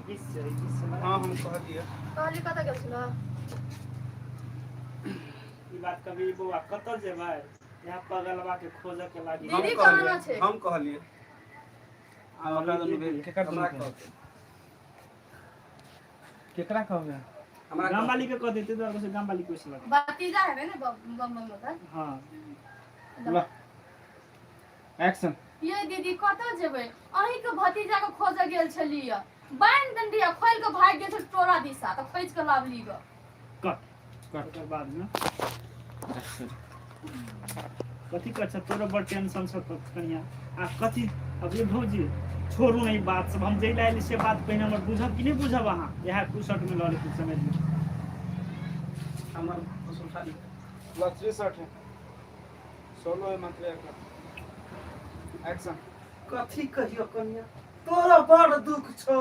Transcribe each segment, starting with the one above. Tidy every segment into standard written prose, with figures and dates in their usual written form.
बीच से, एहि बीच से लगा। हाँ, हम कहलिए। कहली कतऽ गेल छलऽ? ई बात कभी बौआ कतऽ जेबै? यहाँ पगलवा के खोजऽ के लागी। हम दीदी कहलिए। कहाँ छै? हम कहलिए। आ ओकरा दुनू के केकर दुनू हमरा के? कहतै। केकरा कहबै? हमरा गाम कहतै। वाली के कह देते तो से गाम वाली क्वेश्चन लगे। भतीजा हेबै ने बम बम बम का। हाँ। ल एक्शन। ये दीदी कतऽ जेबै? अहीं के भतीजा के खोजऽ गेल छलियै, बान्हि देने रहियै, खोलि के भागि गेल छल टोरा दिशा, तऽ खोजि के लाबली ग। कट। कट। ओकर बाद में कथी कहै छ तोरो बड़ टेंशन छ तो कनिया आ कथी अब ये भौजी छोड़ू नहीं बात सब, हम जै लायल से बात पहिने हमर बुझब कि नहीं बुझब अहाँ? इएह टू शर्ट में लऽ लेथिन समझ में। हमर उठा लिअ। ल 63 है, सोलो है मात्र एक। एक्शन। कथी कहियो कनिया, तोरा बड़ दुख छौ,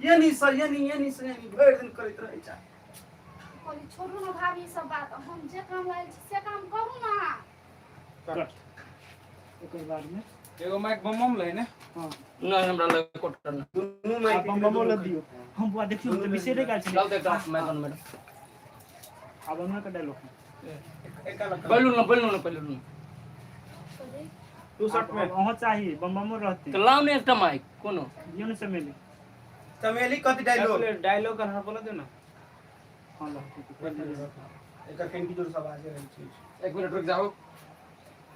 एनी से एनी, एनी से एनी भरि दिन करैत रहै छ। कहली छोड़ू ने भाभी ई सब बात, हम जे काम लायल छी से काम करू ने अहाँ। कट। ओकर बाद में एगो माइक बम बम लहे ने। हाँ। नहीं, हमरा लगे कोटर ना। दुनू आ माइक बम बमो लऽ दियौ। हम बुआ देखियौ, हम तऽ बिसरे गेल छलियै। लाउ तऽ एकटा माइक आनू मैडम। आब हमरा के डायलॉग। बैलून ना, बैलून ना, बैलून ना। टू शर्ट में अहाँ चाही बम बमो रहते। तऽ लाउ ने एकटा माइक कोनो। दियौ ने चमेली। चमेली कथी डायलॉग? डायलॉग अहाँ बोला दियौ ना। हाँ ल। एकर कनि जोर से आवाज रहै छै। एक मिनट रुक जाओ।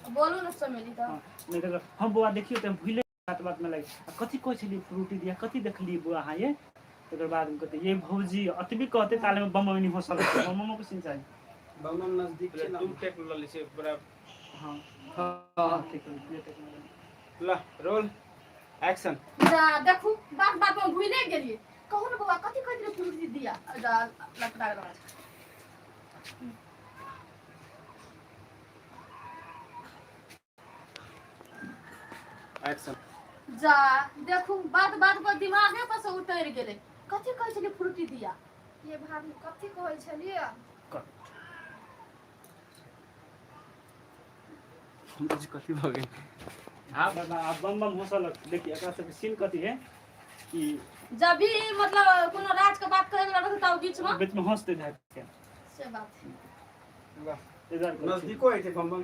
बोलू ने चमेली तऽ। हाँ, नहि तऽ हम बौआ देखियौ तऽ हम भूले बात बात में लागि आ कथी कहै छलियै फ्रूटी दिया, कथी देखलियै बौआ अहाँ ये? तकर बाद हम कहते ये भौजी अतबी कहते ताले में बम बम हंसल, बम बम के सीन चाही। बम बम नजदीक छै ना। टू टेक ल लै छै बड़ा। हाँ। हाँ। ठीक है, ये टेक। ल रोल एक्शन। जा देखू, बात बात में भूले गेलियै। कहू ने बौआ, कथी कहैत रहे फ्रूटी दिया? जा लटका गेल आवाज। एक्शन। जा देखू, बात बात पर दिमागे पर से उतरि गेलै। कथी कहै छलियै फ्रूटी दिया? ये भाभी कथी कहै छलियै? कट। कथी भऽ गेल? आब आब बम बम हंसल। देखिए एकरा सबके सीन कथी है कि जब भी मतलब कोनो राज के बात करे वाला रहतै तब बीच में बीच में हंसते धर के से बात है। वाह। इधर कथी? नजदीको होइ छै बम बम।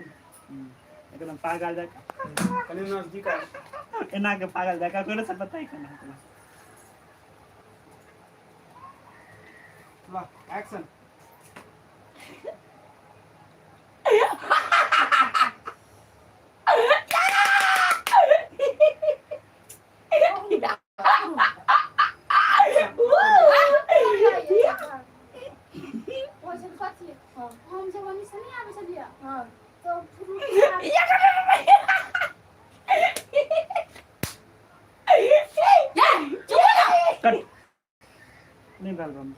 एकदम पागल जाके। कनि नजदीक आयल। एना के पागल जाके करे से बताई केना केना। वाह एक्शन। कहै छलियै कथी? हम जब ओनी से नहि आबै छलियै तऽ फ्रूटी कट। नहीं भेल बम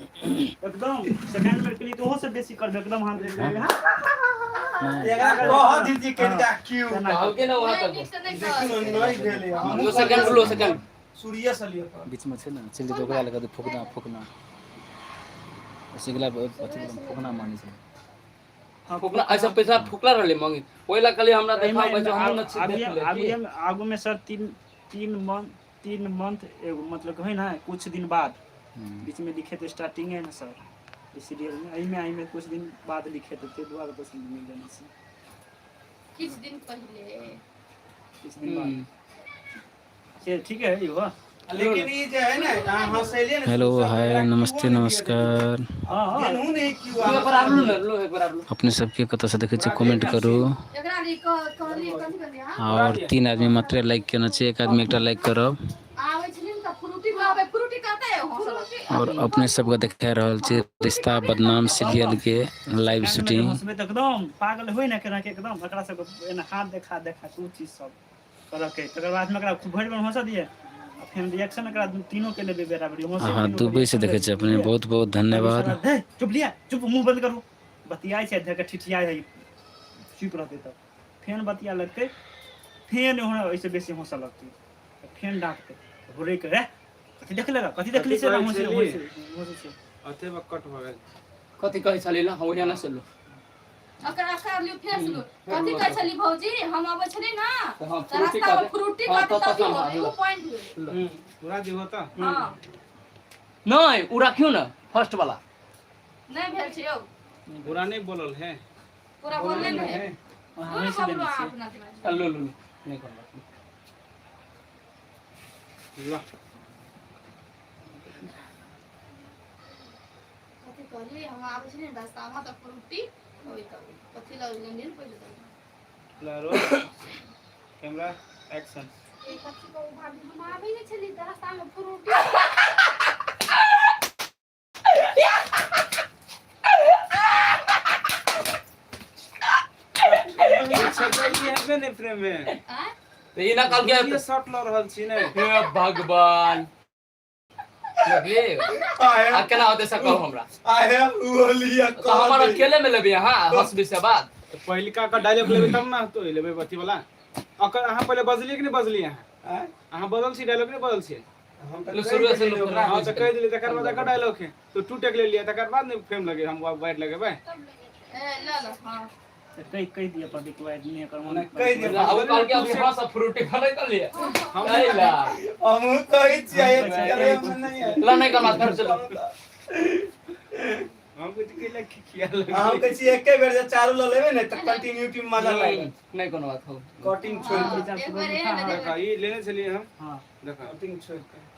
एकदम सेकंड में के लिए तो ओहो से बेसी करबे एकदम हाथ दे देबै। एकरा कह दीदी कनिका क्यू। केना कहलकै ना वहाँ नहि तक। नीक से नहि देखियौ कहलकै। नहि भेलै। लो सेकंड, लो सेकंड। सूर्य से लिअ तऽ। बीचमे छै ने, चलि जेतै ओकरा लग फुकना फुकना सिगला अथी फुकना मानै छै। हाँ, फुकना ऐसा पैसा फुकला रहले मंगी, ओहि ला कहलियै हमरा एहिमे देखाओ पैसा, हमहूँ न छी आगू देख ले आगू की। आगू में सर तीन तीन मंथ, 3 मंथ एगो मतलब होइ ना कुछ दिन बाद बीच में लिखे तो स्टार्टिंग है ना सर इस सीरियल में, एहिमे एहिमे कुछ दिन बाद लिखे तो ताहि दुआरे पसंद मिल जाने से। किछु दिन पहिले। कुछ दिन बाद से ठीक है इहो। लेकिन ई जे है ने अहाँ हँसैलियै ने। हेलो, हाय, नमस्ते, नमस्कार। हाँ हाँ। गेलहुँ नहि क्यू। एक बार आबलू ने, लो एक बार आबलू। अपने सबके कतऽसँ देखै छियै, कमेंट करू। एकरा लिए कहलियै कथी कहलियै अहाँ? आओर तीन आदमी मात्र लाइक केने छै, एक आदमी एकटा लाइक करब। आबै छलियै ने तऽ फ्रूटी कहबै, फ्रूटी कहतै हँसऽ। आओर अपने सबके देखा रहल छै रिश्ता बदनाम सीरियलके लाइव शूटिंग। हंसबै तऽ एकदम पागल होइ ने केना के एकदम एकरा सबके एना हाथ देखा देखा के ओ चीज सब करऽ के, तकर बाद में एकरा खूब भरि भरि हंसऽ दियै आ फेर रिएक्शन एकरा तीनों के लेबै बराबरी हंसै। अहाँ तीनों के दुबईसँ रिएक्शन देखै लेबै छियै अपने, बुझलियै? बहुत बहुत धन्यवाद। हे चुप लिया, चुप, मुंह बंद करू। बतियाइ छै धऽ के ठिठियाइ है, चुप रहतै तऽ फेन बतिया लगतै, फेन ओहिसँ बेसी हंसऽ लगतै तऽ फेन डाँटतै घुरै के, रे कथी देख लेगा, कथी देखली से कथी कहै हंसै छली? हंसै छै। अथे बा कट भऽ गेल। कथी कहै छली ला हम ओहिना से लो। ओकरा ओकरा लियौ फेर से लियौ। कथी कहै छली भौजी? हम अबै छली ना तऽ हँ तऽ फ्रूटी रास्ता मे कहते फ्रूटी हँ कहते तऽ तब पसन्द एगो है। पॉइंट भेलै। पूरा दिहो तऽ। हँ। नहीं उ राखियो ना फर्स्ट वाला। नहि भेल छै यौ। पूरा नहीं बोलल है। पूरा बोलले नहि है। अहाँ दूर हँसि बबलू देने अहाँ छियै। अपना दिमाग। लो लो लो, नहीं करना। ला कथी कहली हम आबै छलियै ने रास्तामे तऽ फ्रूटी ओहि तऽ कथी लग लेने ने पहिले तऽ। ला रोल कैमरा एक्शन। ए कथी कहू भाभी, हम आबै नहि छलियै तऽ रास्तामे फ्रूटी। हेबे नहीं फ्रेम में। आँय? तो ई ना कल ये के शॉट ल रहल छी ने। हे भगवान, देखलिए आ केना होते से कहू हमरा। आहे उ लिया। तो हमर अकेले में लेबे अहाँ हंसबी से बात। तऽ पहिलका का डायलॉग लेबै तब ना तो लेबै अथी वाला। अकर अहाँ पहिले बजलियै कि नहि बजलियै अहाँ? अहाँ बदल छी डायलॉग, नहि बदल छी? हम लो, शुरुए से लोग हाँ तऽ कहि देलियै, तकर बाद एकर डायलॉग है तो टू टेक ले लिया, तकर बाद ने फ्रेम लगे हम वाइट लगेबै। ए ल ल हँ। तऽ कहि कहि दिअ प्रदीप वाइड नहि एकर मन। कहि दिअ। अब कल के अभी हंस फ्रूटी खले कर लिए। हम नहीं ला। हम कहै छियै अरे हम नहीं है। ला नहीं करना, घर चलो। हम कुछ के खिया हम लगे। कहै छियै एके बेर जे चारू ल लेबै ने तऽ कंटिन्यूटी में मजा लागत। नहीं कोनो बात हो। कटिंग छोड़ के। एक बेर एहन ने देखा ई लेने छलियै हम। हाँ। देखा कटिंग छोड़ के।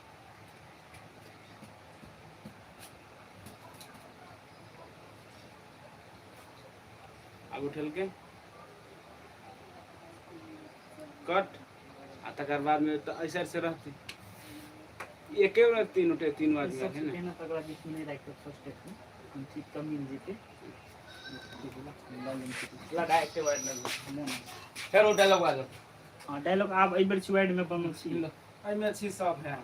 आब उठल के कट आ तकर बाद में तऽ ऐसे ऐसे रहतै एके बेर तीन उठे तीन आदमी सबसे है ने। पहिने तकरा बीच में नहि राखि कऽ फर्स्ट टेक में हम ठीक कम मिल जेतै। ला डायरेक्ट वाइड लगबै। फिर वो डायलॉग आ जाओ। हाँ डायलॉग आब एहि बेर छी वाइड में बनल छी। एहिमे छी सब है।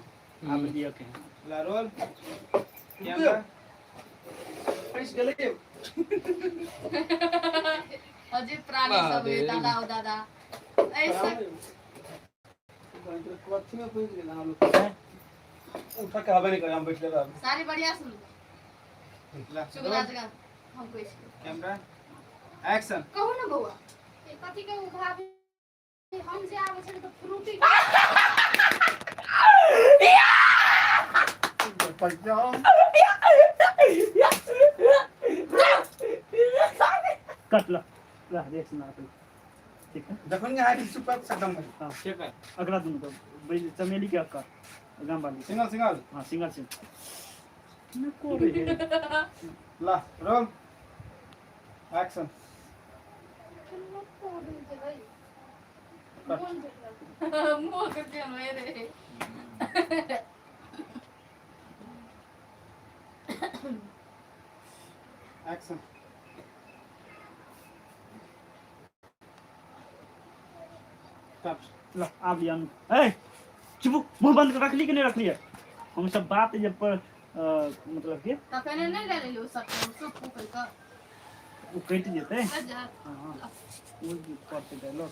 आब लिअ के ला रोल कैमरा। फंस गेलै। अजीब प्राणी सब है दादा ओ दादा ऐसा। कथी में फंस गेल हम? उठा के हबे नहीं करे, हम बैठले रहब। सारी बढ़िया सुन। ला चुगला रोल जगह हम कहै छी। Camera action. कहू ने बौआ। ए कथी कहू भाभी, हम जे आबै छलियै तऽ फ्रूटी। कट ल ल देख सुना तू ठीक है। जखन अहाँ सुपर खत्म भेल। हाँ। ठीक है। अगला दुनू के चमेली के अक्कर गाम वाली। Single single. हाँ सिंगल सिंगल न करे है। ला रोल एक्शन। मुँह के केहन होय रे। एक्शन। ल आब लिअ अनु। ए चुप, मुंह बंद कर रखली कि नहीं रखली है? हम सब बात जब पर मतलब कि तखने नहि ले लेली ओ सब सूप फूकै कऽ। ओ कटि जेतै। कटि जायत। हाँ हाँ ओ करतै डायलॉग।